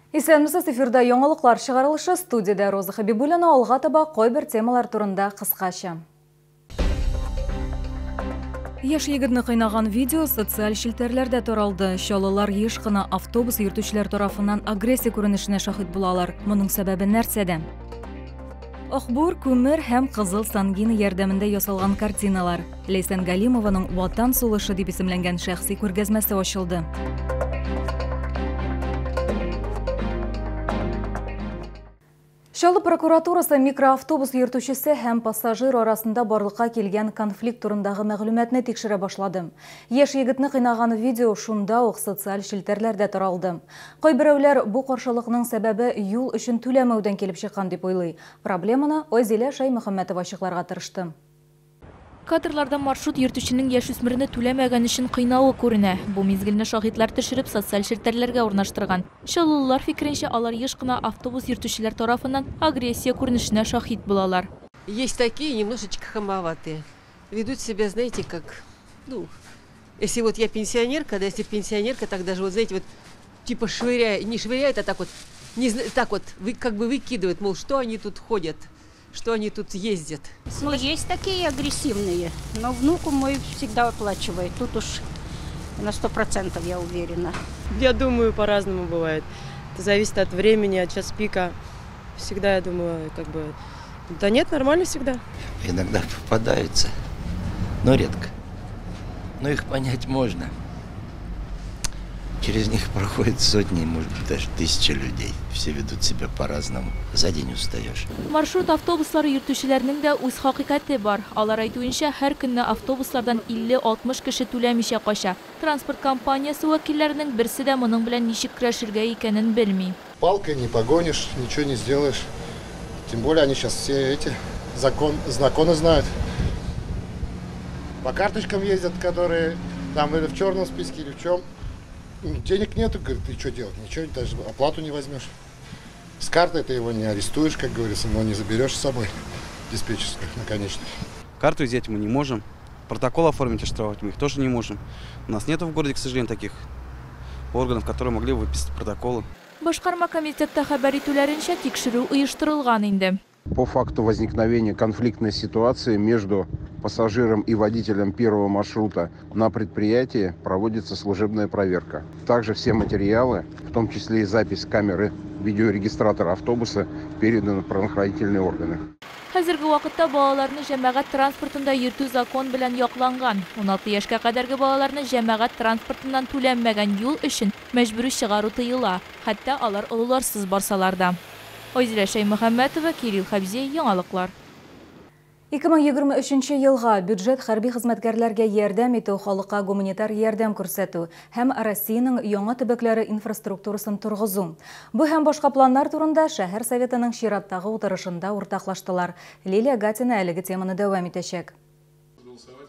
Исәнмесез, эфирда яңалыклар чыгарылышы, студиядә Роза Хабибуллина. Алга таба кайбер темалар турында кыскача. Яшь егетне кыйнаган видео социаль челтәрләрдә таралды. Чаллылар еш кына автобус йөртүчеләр тарафыннан агрессия күренешенә шаһит булалар. Моның сәбәбе нәрсәдә? Акбур, күмер һәм кызыл сангина ярдәмендә ясалган картиналар. Ләйсән Галимованың Ватан сулышы дип исемләнгән шәхси күргәзмәсе ачылды. Чаллы прокуратурасы микроавтобус йөртүчесе һәм пассажир арасында барлыкка килгән конфликт турындагы мәгълүматны тикшерә башлады. Яшь егетне кыйнаган видео шунда ук социаль челтәрләрдә таралды. Кайберәүләр бу каршылыкның сәбәбе юл өчен түләмәүдән килеп чыккан дип уйлый. Проблеманы Айзилә Шаймөхәммәтова ачыкларга тырышты. Кадрларда маршрут йөртүченең яшүсмерне түләмәгән өчен кыйнавы күренә. Бу мизгелне шаһитлар төшереп социаль челтәрләргә урнаштырган. Чаллылылар фикеренчә, алар еш кына автобус йөртүчеләр тарафыннан агрессия күренешенә шаһит булалар. Есть такие немножечко хамоватые. Ведут себя, знаете, как, ну, если вот я пенсионерка, да, если пенсионерка, так даже вот, знаете, вот, типа швыряет, не швыряет, а так вот, не, так вот, вы, как бы выкидывает, мол, что они тут ходят, что они тут ездят. Ну, есть такие агрессивные, но внуку мой всегда оплачивает. Тут уж на 100% я уверена. Я думаю, по-разному бывает. Это зависит от времени, от час пика. Всегда, я думаю, как бы... Да нет, нормально всегда. Иногда попадаются, но редко. Но их понять можно. Через них проходят сотни, может быть, даже тысячи людей. Все ведут себя по-разному. За день устаешь. Маршрут автобуслары йөртүчеләрнең дә үз хакыйкате бар. Алар әйтүенчә, һәр көнне автобуслардан 50-60 кеше түләмичә кача. Транспорт компаниясе вәкилләренең берсе дә моның белән ничек көрәшергә икәнен белми. Палкой не погонишь, ничего не сделаешь. Тем более они сейчас все эти законы знают. По карточкам ездят, которые там или в черном списке, или в чем. Денег нету, говорит, ты что делать? Ничего, даже оплату не возьмешь. С картой ты его не арестуешь, как говорится, но не заберешь с собой диспетчерских наконечных. Карту изъять мы не можем, протокол оформить и штрафовать мы их тоже не можем. У нас нету в городе, к сожалению, таких органов, которые могли бы выписать протоколы. Башкарма комитетта хәбәр итүләренчә, тикшерү оештырылган инде. По факту возникновения конфликтной ситуации между пассажиром и водителем первого маршрута на предприятии проводится служебная проверка. Также все материалы, в том числе и запись камеры видеорегистратора автобуса, переданы в правоохранительные органы. Хәзерге вакытта балаларны җәмәгать транспортында йөртү закон белән якланган. 16 яшькә кадәрге балаларны җәмәгать транспортыннан түләнмәгән юл өчен мәҗбүри чыгару тыела, хәтта алар олыларсыз барсалар да. Айзилә Шаймөхәммәтова, Кирилл Хәбзиев, яңалыклар. 2023 елга бюджет хәрби хезмәткәрләргә ярдәм итү, халыкка гуманитар ярдәм күрсәтү һәм Россиянең яңа төбәкләре инфраструктурасын торгызу. Бу һәм башка планнар турында шәһәр советының чираттагы утырышында уртаклаштылар. Лилия Гатина әлеге теманы дәвам итәчәк.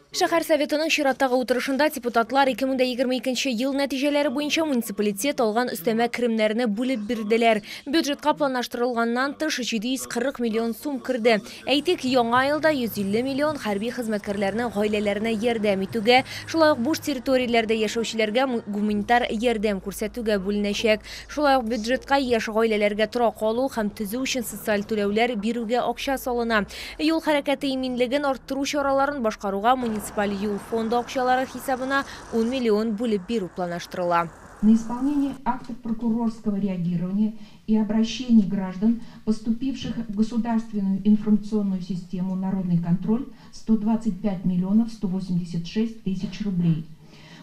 Шәһәр советының чираттагы утырышында депутатлар 2022 ел нәтиҗәләре буенча муниципалитет алган өстәмә керемнәрне бүлеп бирделәр. Бюджетка планлаштырылганнан тыш 740 миллион сум керде. Әйтик, яңа елда 150 миллион хәрби хезмәткәрләрнең гаиләләренә ярдәм итүгә, шулай ук буш территорияләрдә яшәүчеләргә гуманитар ярдәм күрсәтүгә бүленәчәк. Шулай ук бюджетка яшь гаиләләргә торак алу һәм төзү өчен социаль түләүләр бирүгә акча салына. Юл хәрәкәте иминлеген арттыру чараларын башкаруга муниципаль юл фонды акчалары хисабына 10 миллион бүлеп бирү планлаштырыла. На исполнение актов прокурорского реагирования и обращений граждан, поступивших в государственную информационную систему «Народный контроль» 125 миллионов 186 тысяч рублей.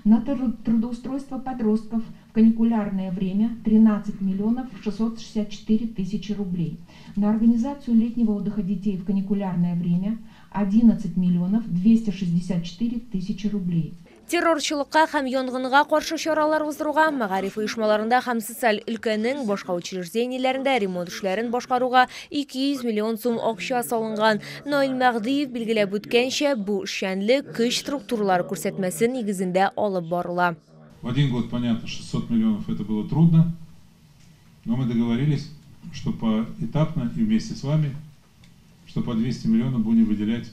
На трудоустройство подростков в каникулярное время 13 миллионов 664 тысячи рублей. На организацию летнего отдыха детей в каникулярное время 11 миллионов 264 тысячи рублей. Террорчылыкка һәм янгынга каршы чаралар уздыруга, мәгариф оешмаларында һәм социаль өлкәнең башка учреждениеләрендә ремонт эшләрен башкаруга 200 миллион сум акча салынган. Наил Мәһдиев билгеләп үткәнчә, бу эшчәнлек көч структуралары күрсәтмәсе нигезендә алып барыла. В один год, понятно, 600 миллионов это было трудно, но мы договорились, что поэтапно и вместе с вами, что по 200 миллионов будем выделять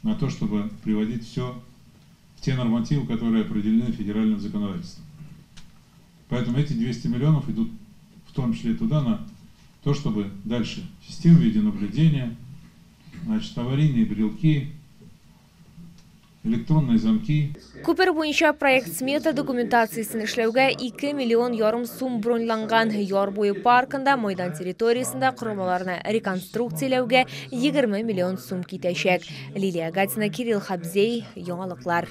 на то, чтобы приводить все в те нормативы, которые определены федеральным законодательством. Поэтому эти 200 миллионов идут в в том числе туда, на то, чтобы дальше систему видеонаблюдения, значит, аварийные брелки, электронные замки. Күпер буенча проект-смета документациясен эшләүгә 2,5 миллион сум броньланган. Яр буе паркында, майдан территориясендә корылмаларны реконструкцияләүгә 20 миллион сум китәчәк. Лилия Гатина, Кирилл Хабзей, Яңалыклар.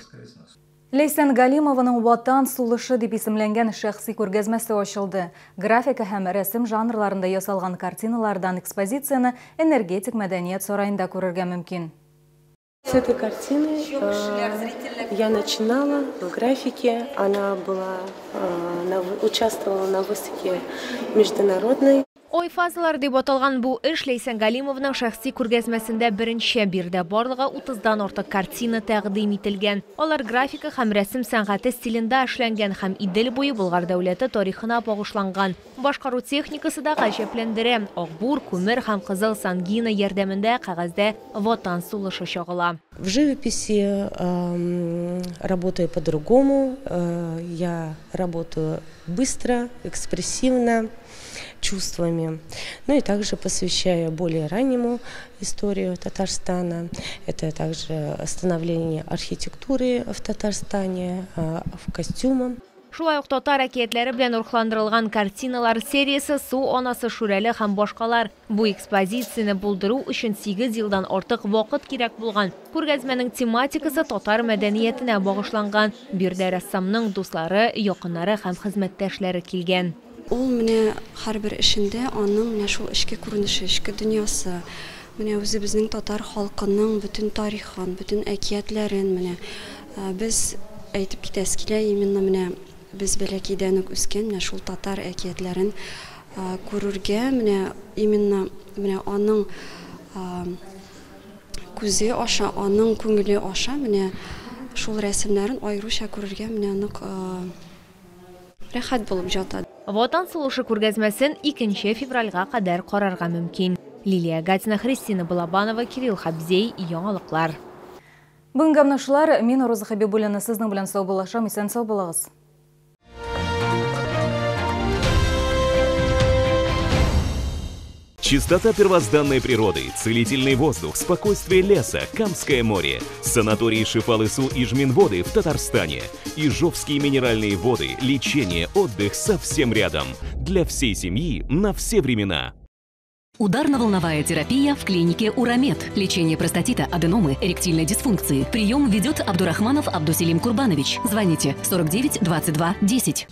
Ләйсән Галимованың «Ватан сулышы» дип исемләнгән шәхси күргәзмәсе ачылды. Графика һәм рәсем жанрларында ясалган картиналардан экспозицияне энергетик мәдәният сараенда күрергә мөмкин. С этой картины я начинала в графике. Она была, участвовала на выставке международной. Ой фазалар дип аталган бу эш Ләйсән Галимованың шәхси күргәзмәсендә беренче. Биредә барлыгы 30-дан артык картина тәкъдим ителгән. Алар графика һәм рәсем сәнгате стилендә эшләнгән һәм Идел буе Болгар дәүләте тарихына багышланган. Башкару техникасы да гаҗәпләндерә. Акбур, күмер һәм кызыл сангина ярдәмендә кәгазьдә ватан сулышы чагыла. В живописи работаю по-другому. Я работаю быстро, экспрессивно, чувствами. Ну и также посвящаю более раннему историю Татарстана. Это также становление архитектуры в Татарстане, в костюмах. Шулай ук татар әкиятләре белән рухландырылган картиналар сериясе, Су анасы, Шүрәле һәм башкалар. Бу экспозицияне булдыру өчен 8 елдан артык вакыт кирәк булган. Күргәзмәнең тематикасы татар мәдәниятенә багышланган. Биредә рәссамның дуслары, якыннары һәм хезмәттәшләре килгән. Ул менә һәрбер эшендә аның менә шул эчке күренеше, эчке дөньясы, менә үзебезнең татар халкының бөтен тарихын, бөтен әкиятләрен менә без әйтеп китәсе килә, именно менә без бәләкәйдән үк үскән менә шул татар әкиятләрен күрергә, менә именно менә аның күзе аша, аның күңеле аша менә шул рәсемнәрен аеруча күрергә менә нык рәхәт булып ята. Ватан сулышы күргәзмәсен 2 февральгә кадәр карарга мөмкин. Лилия Гатина, Христина Балабанова, Кирилл Хабзей, Яңалыклар. Бүгенге менә шулар. Мин Роза Хабибуллина сезнең белән саубуллашам. Исән сау булыгыз. Чистота первозданной природы, целительный воздух, спокойствие леса, Камское море, санатории Шифалысу и Жминводы в Татарстане, Ижовские минеральные воды, лечение, отдых совсем рядом. Для всей семьи на все времена. Ударно-волновая терапия в клинике «Урамед». Лечение простатита, аденомы, эректильной дисфункции. Прием ведет Абдурахманов Абдуселим Курбанович. Звоните 49 22 10.